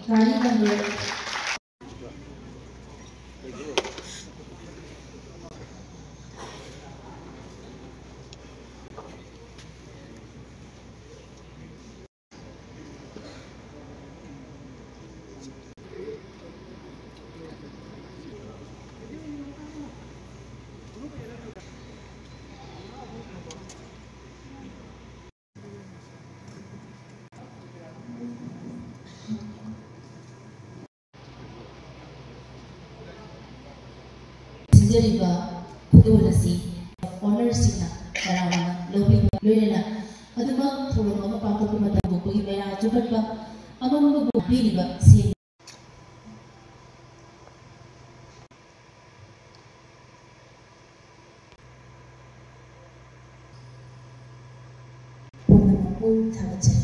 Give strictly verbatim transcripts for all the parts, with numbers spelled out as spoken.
ꯇꯥꯅꯤꯡꯕꯗꯨ꯫ ꯁꯤꯟꯖꯔꯤꯕ ꯈꯨꯗꯣꯜ ꯑꯁꯤ ꯑꯣꯅꯔꯁꯤꯡꯅ ꯍꯔꯥꯎꯅ ꯂꯧꯕꯤꯕ ꯂꯣꯏꯅꯅ ꯑꯗꯨꯃꯛ ꯊꯧꯔꯝ ꯑꯃ ꯄꯥꯡꯊꯣꯛꯄ ꯃꯇꯝ ꯍꯧꯗꯣꯛꯄꯒꯤ ꯃꯩꯔꯥ ꯆꯨꯈꯠꯄ ꯑꯃꯝꯕꯕꯨ ꯄꯤꯔꯤꯕ ꯁꯦꯟ ꯄꯨꯝꯅꯃꯛꯄꯨ ꯊꯥꯒꯠꯆꯔꯤ꯫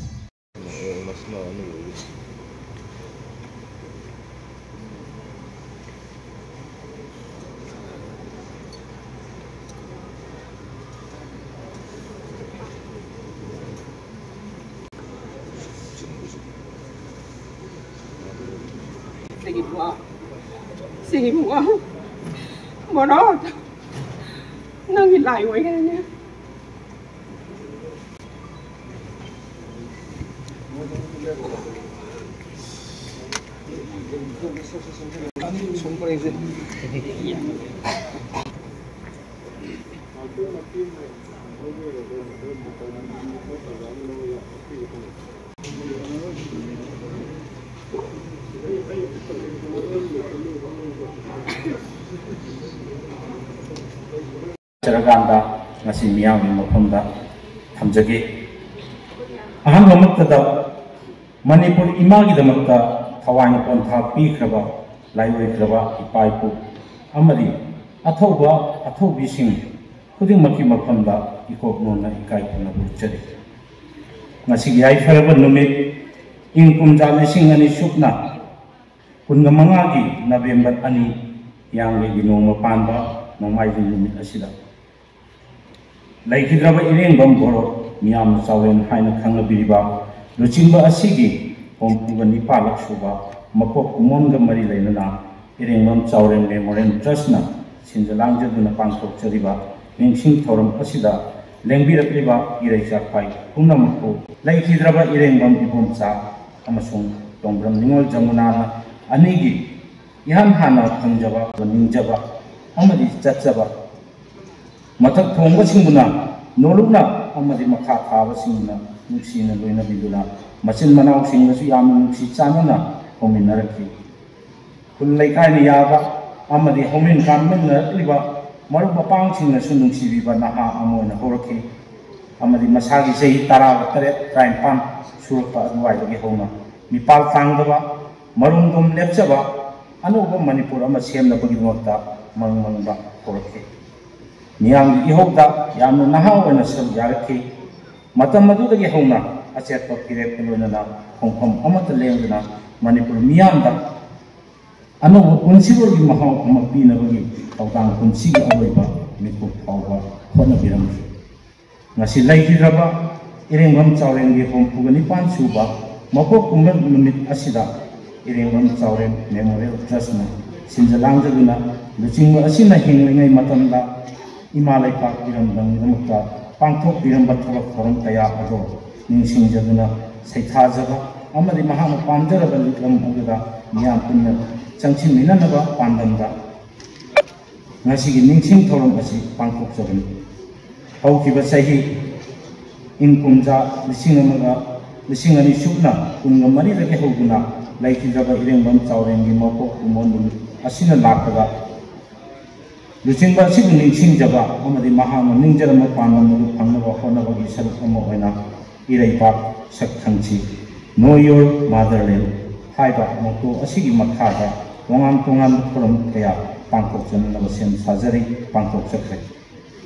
ꯁꯤꯒꯤ ꯄꯨꯋꯥ, ꯁꯤꯒꯤ ꯄꯨꯋꯥ, ꯃꯣꯅꯣ, ꯅꯪꯒꯤ ꯂꯥꯏ ꯑꯣꯏꯒꯅꯤ꯫ ꯆꯔꯀꯥꯟꯗ ꯉꯁꯤ ꯃꯤꯌꯥꯝꯒꯤ ꯃꯐꯝꯗ ꯊꯝꯖꯒꯦ꯫ ꯑꯍꯥꯟꯕꯃꯛꯇꯗ ꯃꯅꯤꯄꯨꯔ ꯏꯃꯥꯒꯤꯗꯃꯛꯇ ꯊꯋꯥꯏꯅ ꯄꯣꯟꯊꯥ ꯄꯤꯈ꯭ꯔꯕ ꯂꯥꯏꯑꯣꯏꯈ꯭ꯔꯕ ꯏꯄꯥ ꯏꯄꯨ ꯑꯃꯗꯤ ꯑꯊꯧꯕ ꯑꯊꯧꯕꯤꯁꯤꯡ ꯈꯨꯗꯤꯡꯃꯛꯀꯤ ꯃꯐꯝꯗ ꯏꯀꯣꯛ ꯅꯣꯟꯅ ꯏꯀꯥꯏ ꯈꯨꯝꯅꯕ ꯎꯠꯆꯔꯤ꯫ ꯉꯁꯤꯒꯤ ꯌꯥꯏꯐꯔꯕ ꯅꯨꯃꯤꯠ, ꯏꯪ ꯀꯨꯝꯖꯥ ꯂꯤꯁꯤꯡ ꯑꯅꯤ ꯁꯨꯞꯅ ꯀꯨꯟꯒ ꯃꯉꯥꯒꯤ ꯅꯕꯦꯝꯕꯔ ꯑꯅꯤ, ꯍꯤꯌꯥꯡꯒꯩꯒꯤ ꯅꯣꯡꯃ ꯄꯥꯟꯕ ꯅꯣꯡꯃꯥꯏꯖꯤꯡ ꯅꯨꯃꯤꯠ ꯑꯁꯤꯗ ꯂꯩꯈꯤꯗ꯭ꯔꯕ ꯏꯔꯦꯡꯕꯝ ꯕꯣꯔꯣ, ꯃꯤꯌꯥꯝꯅ ꯆꯥꯎꯔꯦꯟ ꯍꯥꯏꯅ ꯈꯪꯅꯕꯤꯔꯤꯕ ꯂꯨꯆꯤꯡꯕ ꯑꯁꯤꯒꯤ ꯍꯨꯝꯐꯨꯒ ꯅꯤꯄꯥꯜꯂꯛ ꯁꯨꯕ ꯃꯄꯣꯛ ꯀꯨꯝꯑꯣꯟꯒ ꯃꯔꯤ ꯂꯩꯅꯅ ꯏꯔꯦꯡꯕꯝ ꯆꯥꯎꯔꯦꯝ ꯃꯦꯃꯣꯔꯤꯌꯦꯜ ꯇ꯭ꯔꯁꯅ ꯁꯤꯟꯖ ꯂꯥꯡꯖꯗꯨꯅ ꯄꯥꯡꯊꯣꯛꯆꯔꯤꯕ ꯅꯤꯡꯁꯤꯡ ꯊꯧꯔꯝ ꯑꯁꯤꯗ ꯂꯦꯡꯕꯤꯔꯛꯂꯤꯕ ꯏꯔꯩ ꯆꯥꯛꯐꯥꯏ ꯄꯨꯝꯅꯃꯛꯄꯨ ꯂꯩꯈꯤꯗ꯭ꯔꯕ ꯏꯔꯦꯡꯕꯝ ꯏꯕꯣꯝꯆꯥ ꯑꯃꯁꯨꯡ ꯇꯣꯡꯕ꯭ꯔꯝ ꯅꯤꯉꯣꯜ ꯖꯃꯨꯅꯥꯅ ꯑꯅꯤꯒꯤ ꯏꯍꯥꯟ ꯍꯥꯟꯅ ꯐꯪꯖꯕ, ꯅꯤꯡꯖꯕ ꯑꯃꯗꯤ ꯆꯠꯆꯕ ꯃꯊꯛ ꯊꯣꯡꯕꯁꯤꯡꯗꯨꯅ ꯅꯣꯂꯨꯛꯅ ꯑꯃꯗꯤ ꯃꯈꯥ ꯊꯥꯕꯁꯤꯡꯗꯨꯅ ꯅꯨꯡꯁꯤꯅ ꯂꯣꯏꯅꯕꯤꯗꯨꯅ ꯃꯆꯤꯟ ꯃꯅꯥꯎꯁꯤꯡꯒꯁꯨ ꯌꯥꯝꯅ ꯅꯨꯡꯁꯤ ꯆꯥꯟꯅꯅ ꯍꯧꯃꯤꯟꯅꯔꯛꯈꯤ꯫ ꯈꯨꯜ ꯂꯩꯀꯥꯏꯅ ꯌꯥꯕ ꯑꯃꯗꯤ ꯍꯧꯃꯤꯟ ꯀꯥꯃꯤꯟꯅꯔꯛꯂꯤꯕ ꯃꯔꯨꯞ ꯃꯄꯥꯡꯁꯤꯡꯅꯁꯨ ꯅꯨꯡꯁꯤꯕꯤꯕ ꯅꯍꯥ ꯑꯃ ꯑꯣꯏꯅ ꯍꯧꯔꯛꯈꯤ꯫ ꯑꯃꯗꯤ ꯃꯁꯥꯒꯤ ꯆꯍꯤ ꯇꯔꯥꯒ ꯇꯔꯦꯠ, ꯇꯔꯥꯅꯤꯄꯥꯟ ꯁꯨꯔꯛꯄ ꯑꯗꯨꯋꯥꯏꯗꯒꯤ ꯍꯧꯅ ꯃꯤꯄꯥꯜ ꯇꯥꯡꯗꯕ, ꯃꯔꯨꯝꯗꯣꯝ ꯂꯦꯞꯆꯕ ꯑꯅꯧꯕ ꯃꯅꯤꯄꯨꯔ ꯑꯃ ꯁꯦꯝꯅꯕꯒꯤꯗꯃꯛꯇ ꯃꯪ ꯃꯪꯕ ꯍꯧꯔꯛꯈꯤ꯫ ꯃꯤꯌꯥꯝꯒꯤ ꯏꯍꯧꯗ ꯌꯥꯝꯅ ꯅꯍꯥ ꯑꯣꯏꯅ ꯁꯔꯨꯛ ꯌꯥꯔꯛꯈꯤ꯫ ꯃꯇꯝ ꯑꯗꯨꯗꯒꯤ ꯍꯧꯅ ꯑꯆꯦꯠꯄ ꯐꯤꯔꯦꯞꯀ ꯂꯣꯏꯅꯅ ꯈꯣꯡꯐꯝ ꯑꯃꯠꯇ ꯂꯦꯡꯗꯅ ꯃꯅꯤꯄꯨꯔ ꯃꯤꯌꯥꯝꯗ ꯑꯅꯧꯕ ꯄꯨꯟꯁꯤꯔꯣꯜꯒꯤ ꯃꯍꯥꯎ ꯑꯃ ꯄꯤꯅꯕꯒꯤ ꯊꯧꯗꯥꯡ ꯄꯨꯟꯁꯤꯒꯤ ꯑꯔꯣꯏꯕ ꯃꯤꯀꯨꯞ ꯐꯥꯎꯕ ꯍꯣꯠꯅꯕꯤꯔꯝꯈꯤ꯫ ꯉꯁꯤ ꯂꯩꯈꯤꯗ꯭ꯔꯕ ꯏꯔꯦꯡꯕꯝ ꯆꯥꯎꯔꯦꯝꯒꯤ ꯍꯨꯝꯐꯨꯒ ꯅꯤꯄꯥꯟ ꯁꯨꯕ ꯃꯄꯣꯛ ꯀꯨꯝꯕ ꯅꯨꯃꯤꯠ ꯑꯁꯤꯗ ꯏꯔꯦꯡꯕꯝ ꯆꯥꯎꯔꯦꯝ ꯃꯦꯃꯣꯔꯤꯌꯦꯜ ꯇ꯭ꯔꯁꯅ ꯁꯤꯟꯖ ꯂꯥꯡꯖꯗꯨꯅ ꯂꯨꯆꯤꯡꯕ ꯑꯁꯤꯅ ꯍꯤꯡꯂꯤꯉꯩ ꯃꯇꯝꯗ ꯏꯃꯥ ꯂꯩꯄꯥꯛ ꯏꯔꯝꯗꯝꯒꯤꯗꯃꯛꯇ ꯄꯥꯡꯊꯣꯛꯄꯤꯔꯝꯕ ꯊꯕꯛ ꯊꯧꯔꯝ ꯀꯌꯥ ꯑꯗꯣ ꯅꯤꯡꯁꯤꯡꯖꯗꯨꯅ ꯁꯩꯊꯥꯖꯕ ꯑꯃꯗꯤ ꯃꯍꯥꯛꯅ ꯄꯥꯝꯖꯔꯕ ꯂꯤꯛꯂꯝ ꯑꯗꯨꯗ ꯃꯤꯌꯥꯝ ꯄꯨꯟꯅ ꯆꯪꯁꯤꯟꯃꯤꯟꯅꯅꯕ ꯄꯥꯟꯗꯝꯗ ꯉꯁꯤꯒꯤ ꯅꯤꯡꯁꯤꯡ ꯊꯧꯔꯝ ꯑꯁꯤ ꯄꯥꯡꯊꯣꯛꯆꯕꯅꯤ꯫ ꯍꯧꯈꯤꯕ ꯆꯍꯤ ꯏꯪ ꯀꯨꯝꯖꯥ ꯂꯤꯁꯤꯡ ꯑꯃꯒ, ꯂꯤꯁꯤꯡ ꯑꯅꯤ ꯁꯨꯞꯅ ꯀꯨꯟꯒ ꯃꯔꯤꯗꯒꯤ ꯍꯧꯗꯨꯅ ꯂꯩꯈꯤꯗ꯭ꯔꯕ ꯏꯔꯦꯡꯕꯝ ꯆꯥꯎꯔꯦꯝꯒꯤ ꯃꯄꯣꯛ ꯀꯨꯝꯑꯣꯟ ꯅꯨꯃꯤꯠ ꯑꯁꯤꯅ ꯂꯥꯛꯄꯗ ꯂꯨꯆꯤꯡꯕ ꯑꯁꯤꯕꯨ ꯅꯤꯡꯁꯤꯡꯖꯕ ꯑꯃꯗꯤ ꯃꯍꯥꯛꯅ ꯅꯤꯡꯖꯔꯝꯕ ꯄꯥꯟꯗꯝ ꯑꯗꯨ ꯐꯪꯅꯕ ꯍꯣꯠꯅꯕꯒꯤ ꯁꯔꯨꯛ ꯑꯃ ꯑꯣꯏꯅ ꯏꯔꯩꯄꯥꯛ ꯁꯛꯈꯪꯁꯤ, Know Your Motherland ꯍꯥꯏꯕ ꯃꯣꯇꯣ ꯑꯁꯤꯒꯤ ꯃꯈꯥꯗ ꯇꯣꯉꯥꯟ ꯇꯣꯉꯥꯟꯕ ꯊꯧꯔꯝ ꯀꯌꯥ ꯄꯥꯡꯊꯣꯛꯆꯅꯅꯕ ꯁꯦꯝ ꯁꯥꯖꯔꯤ, ꯄꯥꯡꯊꯣꯛꯆꯈ꯭ꯔꯦ꯫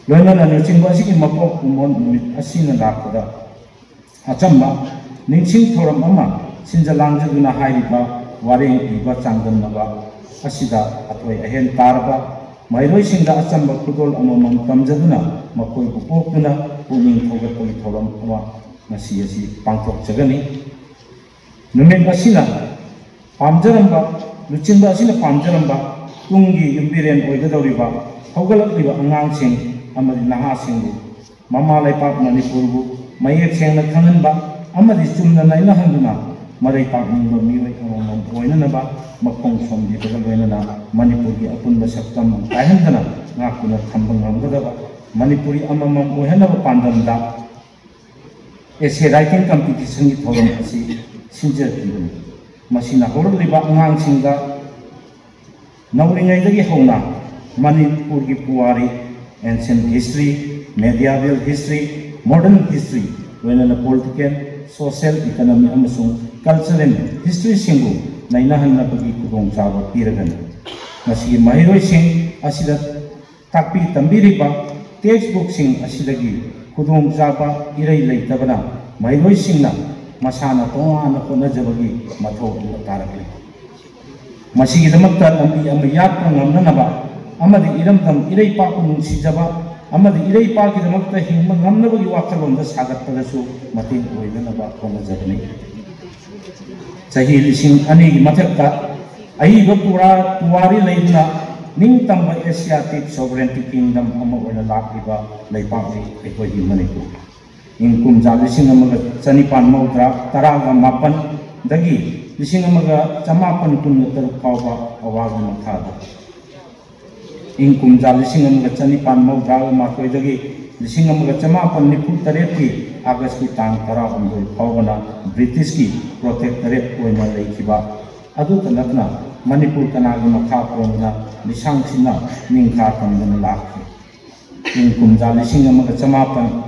ꯂꯣꯏꯅꯅ ꯂꯨꯆꯤꯡꯕ ꯑꯁꯤꯒꯤ ꯃꯄꯣꯛ ꯀꯨꯝꯑꯣꯟ ꯅꯨꯃꯤꯠ ꯑꯁꯤꯅ ꯂꯥꯛꯄꯗ ꯑꯆꯝꯕ ꯅꯤꯡꯁꯤꯡ ꯊꯧꯔꯝ ꯑꯃ ꯁꯤꯟꯖ ꯂꯥꯡꯖꯗꯨꯅ ꯍꯥꯏꯔꯤꯕ ꯋꯥꯔꯦꯡ ꯏꯕ ꯆꯥꯡꯗꯝꯅꯕ ꯑꯁꯤꯗ ꯑꯊꯣꯏ ꯑꯍꯦꯟ ꯇꯥꯔꯕ ꯃꯍꯩꯔꯣꯏꯁꯤꯡꯗ ꯑꯆꯝꯕ ꯈꯨꯗꯣꯜ ꯑꯃꯃꯝ ꯇꯝꯖꯗꯨꯅ ꯃꯈꯣꯏꯕꯨ ꯄꯣꯛꯇꯨꯅ ꯄꯨꯛꯅꯤꯡ ꯊꯧꯒꯠꯄꯒꯤ ꯊꯧꯔꯝ ꯑꯃ ꯉꯁꯤ ꯑꯁꯤ ꯄꯥꯡꯊꯣꯛꯆꯒꯅꯤ꯫ ꯅꯨꯃꯤꯠ ꯑꯁꯤꯅ ꯄꯥꯝꯖꯔꯝꯕ, ꯂꯨꯆꯤꯡꯕ ꯑꯁꯤꯅ ꯄꯥꯝꯖꯔꯝꯕ ꯇꯨꯡꯒꯤ ꯌꯨꯝꯕꯤꯔꯦꯟ ꯑꯣꯏꯒꯗꯧꯔꯤꯕ ꯍꯧꯒꯠꯂꯛꯂꯤꯕ ꯑꯉꯥꯡꯁꯤꯡ ꯑꯃꯗꯤ ꯅꯍꯥꯁꯤꯡꯕꯨ ꯃꯃꯥ ꯂꯩꯄꯥꯛ ꯃꯅꯤꯄꯨꯔꯕꯨ ꯃꯌꯦꯛ ꯁꯦꯡꯅ ꯈꯪꯍꯟꯕ ꯑꯃꯗꯤ ꯆꯨꯝꯅ ꯅꯩꯅꯍꯟꯗꯨꯅ ꯃꯔꯩ ꯄꯥꯛꯅꯤꯡꯕ ꯃꯤꯑꯣꯏ ꯑꯃꯃꯝ ꯑꯣꯏꯅꯅꯕ ꯃꯈꯣꯡ ꯁꯣꯝꯕꯤꯕꯒ ꯂꯣꯏꯅꯅ ꯃꯅꯤꯄꯨꯔꯒꯤ ꯑꯄꯨꯟꯕ ꯁꯛꯇꯝ ꯀꯥꯏꯍꯟꯗꯅ ꯉꯥꯛꯇꯨꯅ ꯊꯝꯕ ꯉꯝꯒꯗꯕ ꯃꯅꯤꯄꯨꯔꯤ ꯑꯃꯃꯝ ꯑꯣꯏꯍꯟꯅꯕ ꯄꯥꯟꯗꯝꯗ essay writing competitionꯒꯤ ꯊꯧꯔꯝ ꯑꯁꯤ ꯁꯤꯟꯖꯈꯤꯕꯅꯤ꯫ ꯃꯁꯤꯅ ꯍꯧꯔꯛꯂꯤꯕ ꯑꯉꯥꯡꯁꯤꯡꯗ ꯅꯧꯔꯤꯉꯩꯗꯒꯤ ꯍꯧꯅ ꯃꯅꯤꯄꯨꯔꯒꯤ ꯄꯨꯋꯥꯔꯤ, ancient history, medieval history, modern history, ꯂꯣꯏꯅꯅ political, social, economic ꯑꯃꯁꯨꯡ cultural historyꯁꯤꯡꯕꯨ ꯅꯩꯅꯍꯟꯅꯕꯒꯤ ꯈꯨꯗꯣꯡꯆꯥꯕ ꯄꯤꯔꯒꯅꯤ꯫ ꯃꯁꯤꯒꯤ ꯃꯍꯩꯔꯣꯏꯁꯤꯡ ꯑꯁꯤꯗ ꯇꯥꯛꯄꯤ ꯇꯝꯕꯤꯔꯤꯕ textbookꯁꯤꯡ ꯑꯁꯤꯗꯒꯤ ꯈꯨꯗꯣꯡꯆꯥꯕ ꯏꯔꯩ ꯂꯩꯇꯕꯅ ꯃꯍꯩꯔꯣꯏꯁꯤꯡꯅ ꯃꯁꯥꯅ ꯇꯣꯉꯥꯟꯅ ꯍꯣꯠꯅꯖꯕꯒꯤ ꯃꯊꯧ ꯑꯃ ꯇꯥꯔꯛꯂꯤ꯫ ꯃꯁꯤꯒꯤꯗꯃꯛꯇ ꯂꯝꯕꯤ ꯑꯃ ꯌꯥꯠꯄ ꯉꯝꯅꯅꯕ ꯑꯃꯗꯤ ꯏꯔꯝꯗꯝ ꯏꯔꯩꯄꯥꯛꯄꯨ ꯅꯨꯡꯁꯤꯖꯕ ꯑꯃꯗꯤ ꯏꯔꯩꯄꯥꯛꯀꯤꯗꯃꯛꯇ ꯍꯤꯡꯕ ꯉꯝꯅꯕꯒꯤ ꯋꯥꯈꯜꯂꯣꯟꯗ ꯁꯥꯒꯠꯄꯗꯁꯨ ꯃꯇꯦꯡ ꯑꯣꯏꯅꯅꯕ ꯍꯣꯠꯅꯖꯕꯅꯤ꯫ ꯆꯍꯤ ꯂꯤꯁꯤꯡ ꯑꯅꯤꯒꯤ ꯃꯊꯛꯇ ꯑꯏꯕ ꯄꯨꯔꯥ ꯄꯨꯋꯥꯔꯤ ꯂꯩꯗꯨꯅ ꯅꯤꯡꯇꯝꯕ Asiatic sovereignty kingdom ꯑꯃ ꯑꯣꯏꯅ ꯂꯥꯛꯂꯤꯕ ꯂꯩꯄꯥꯛꯅꯤ ꯑꯩꯈꯣꯏꯒꯤ ꯃꯅꯤꯄꯨꯔ꯫ ꯏꯪ ꯀꯨꯝꯖꯥ ꯂꯤꯁꯤꯡ ꯑꯃꯒ ꯆꯅꯤꯄꯥꯟ ꯃꯧꯗ꯭ꯔꯥ ꯇꯔꯥꯒ ꯃꯥꯄꯟꯗꯒꯤ ꯂꯤꯁꯤꯡ ꯑꯃꯒ ꯆꯃꯥꯄꯟ ꯀꯨꯟꯒ ꯇꯔꯨꯛ ꯐꯥꯎꯕ ꯑꯋꯥꯒꯤ ꯃꯈꯥꯗ ꯏꯪ ꯀꯨꯝꯖꯥ ꯂꯤꯁꯤꯡ ꯑꯃꯒ ꯆꯅꯤꯄꯥꯟ ꯃꯧꯗ꯭ꯔꯥꯒ ꯃꯥꯊꯣꯏꯗꯒꯤ ꯂꯤꯁꯤꯡ ꯑꯃꯒ ꯆꯃꯥꯄꯟ ꯅꯤꯐꯨ ꯇꯔꯦꯠꯀꯤ ꯑꯥꯒꯁꯀꯤ ꯇꯥꯡ ꯇꯔꯥꯍꯨꯝꯗꯣꯏ ꯐꯥꯎꯕꯅ ꯕ꯭ꯔꯤꯇꯤꯁꯀꯤ protectorate ꯑꯣꯏꯅ ꯂꯩꯈꯤꯕ꯫ ꯑꯗꯨꯇ ꯅꯠꯇꯅ ꯃꯅꯤꯄꯨꯔ ꯀꯅꯥꯒꯤ ꯃꯈꯥ ꯄꯣꯟꯗꯅ ꯂꯤꯁꯥꯡ ꯁꯤꯠꯅ ꯅꯤꯡꯈꯥ ꯇꯝꯗꯨꯅ ꯂꯥꯛꯈꯤ꯫ ꯏꯪ ꯀꯨꯝꯖꯥ ꯂꯤꯁꯤꯡ ꯑꯃꯒ ꯆꯃꯥꯄꯟ